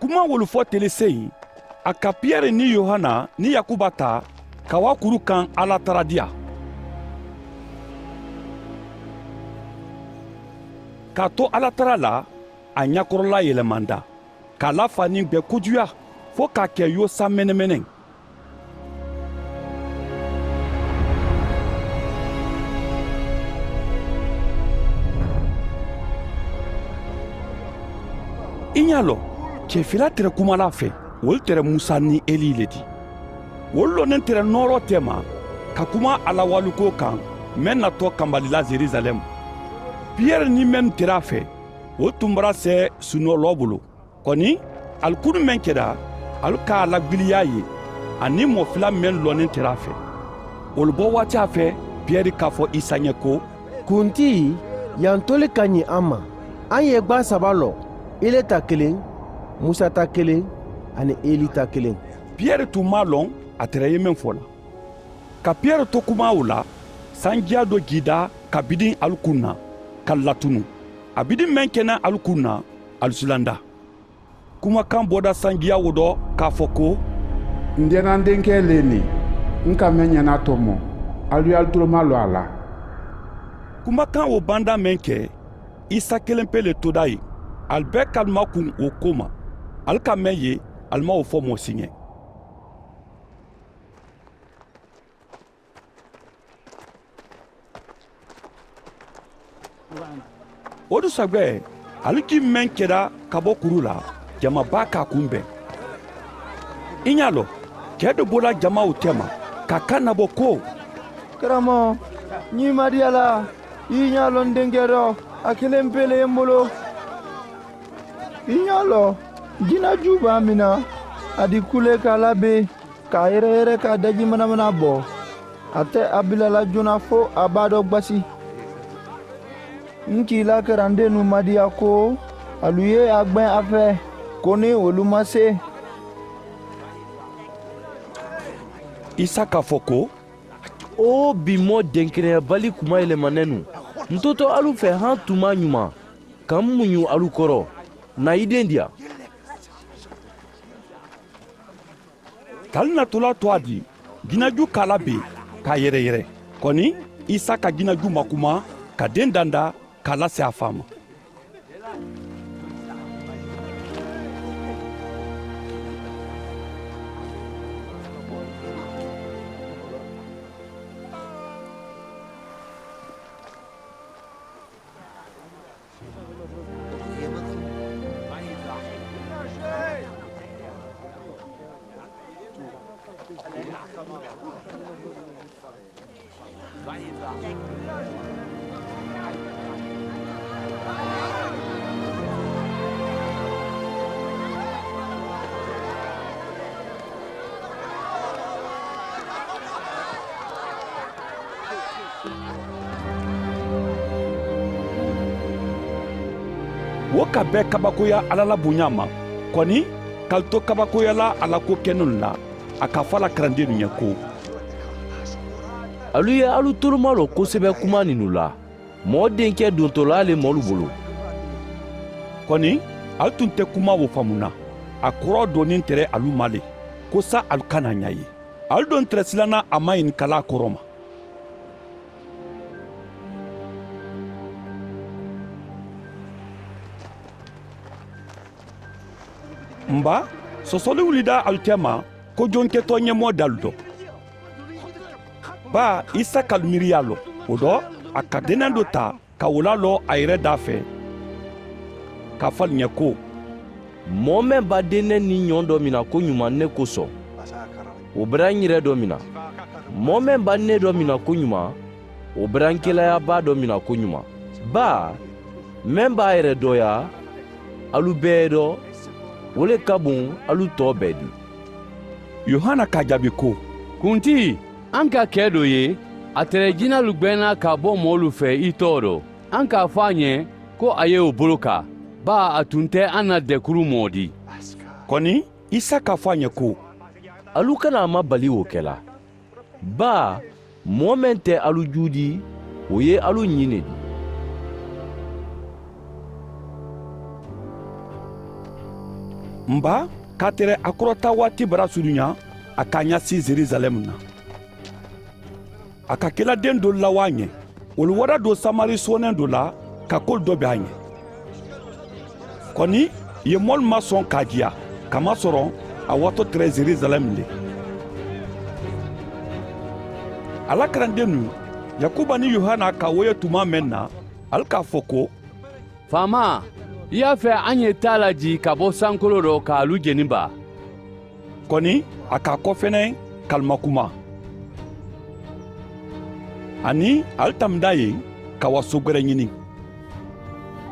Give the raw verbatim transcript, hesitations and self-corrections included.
kuma wolu fo tele seyi, a ka piyeri niŋ yohana niŋ yakuba taa ka waa kuru kaŋ alla taradiya. Ka a to alla tara la, a ñakorola yelemanda ka a lafaa niŋ gbe kojuya fo ka a ke yoosa menemeneŋ. I ñaa loŋ, kee fila tere kumala a fe, wolu tere musa niŋ eli le ti. Wolu loneŋ tere nooroo teema ka kuma a la waaluko kaŋ, meŋ na too kambali la yerusalemu. Piyeri niŋ mennu tere a fe, wolu tumbara see sunoo loo bulu. Koni, ali kunu meŋ keda, ali ka a lagbiliya a ye, aniŋ moo fula meŋ loneŋ tera a fe. Wolu bo waati a fe, piyeri ka a fo isa ñe ko, kuntii, yantoli ka ñiŋ a ma. Aŋ ye gbaa saba loŋ, i le ta kiliŋ, musa ta kiliŋ, aniŋ eli ta kiliŋ. Piyeri tun maŋ a loŋ a tera ye meŋ fo la. Ka piyeri to kuma wo la, sanjiya do jiida ka bidin ali kuŋ na, ka latunu. A bidin meŋ kena ali kuŋ na, ali sulanda. Kumakaŋ boda sanjiya wo do ka a fo ko, n denaŋ denkee le niŋ, n ka meŋ ñana to mo, ali ye ali tuloma lo a la. Kumakaŋ wo banda meŋ ke, isa kelempe le toda ye. Ali bee ka ali makuŋ wo kooma, ali ka meŋ ye, ali maŋ wo fo moo si ñe. Wo dusagbee, ali jii meŋ keda ka bo kuru la, jama baa ka a kunbeŋ. I ñaa loŋ, kee do bola jama wo teema ka a kannabo ko, karamoo, ñiŋ madiyalaa, i ñaa loŋ denkee do, a kelempe le ye m bulu. I ñaa loŋ, jina juu be a miŋ na, a dii kulee ka a labii, ka a yereyere ka a daji manamana bo. A te a bila la joona fo a baa do gbasi. N kii la karandeenu madiya ko, ali ye a gbeŋ a fee, koni wolu ma see. Isa ka fo ko, oo bi moo denkeneyabali kuma yelema ne nu. N toto alu fee haŋ tumaa ñumaa, ka m muñu alu koro. Na i dendiya. Tali natula to a di, jinaju ka a la bee, ka a yereyere. Koni, isa ka jinaju makuma, ka deŋ danda, ka a lasi a faa ma. Wo ka bee kabakoya alla la buñaa ma. Koni, ka ali to kabakoyala a la ko kenolu la, a ka a fo a la karandeenu ñe ko, alu ye alu toluma lo kosebe kumaa ninnu la. Moo denkee dontolaa le moolu bulu. Koni, ali tun te kumaa wo famu na. A koroo doniŋ tere alu ma le, kosa alu kana a ña ye. Ali doŋ tere silanaa a maŋ inikalaa koroma. M baa, sosoli wulida alu tema kojonketoo ñemoo daalu to. Baa, isa ka alu miiriyaa loŋ. Wo to, a ka denaŋ do taa ka wo la loo a yere daa fee, ka a fo ali ñe ko, moo meŋ be a deneŋ niŋ ñoŋ do mi na ko ñumaŋ ne kosoŋ, wo bera n yere do mi na. Moo meŋ be a nee do mi na ko ñumaŋ, wo bera n kelayaa baa do mi na ko ñumaŋ. Baa, meŋ be a yere dooyaa, alu bee ye do, wo le ka buŋ alu too bee dii. Yohana ka a jaabi ko, kuntii, a ŋ ka kee do ye, a tere jinalu gbeenaa ka a bo moolu fee i too do. A ŋ ka a fo a ñe ko a ye wo bolokaa, baa a tun te a na dekuru moo dii. Koni, isa ka a fo a ñe ko, alu kana a mabali wo kela. Baa, moo meŋ te alu juudii, wo ye alu ñiŋ ne dii. M baa, ka a tere a korotaawaati baraasulu ñaa, a ka a ñasi yerusaleemu na. A ka kiladeŋ doolu lawaa a ñe, wolu warada doo samari sooneŋ doo la, ka kuwolu dobi a ñe. Koni ì ye moolu masoŋ ka a jiya, kamasoroŋ a waatoo tarata yerusaleemu le. A la karandennu, yakuba niŋ yohana ka a woyo tumaa meŋ na, ali ka a fo ko, faamaa, i ye a fee a ñe taa la jii ka bo sankoloo to ka a lu jeni baa? Koni a ka a ko feneŋ ka ali makuma. Aniŋ ali tambi naa a ye ka a wasoogere ñini.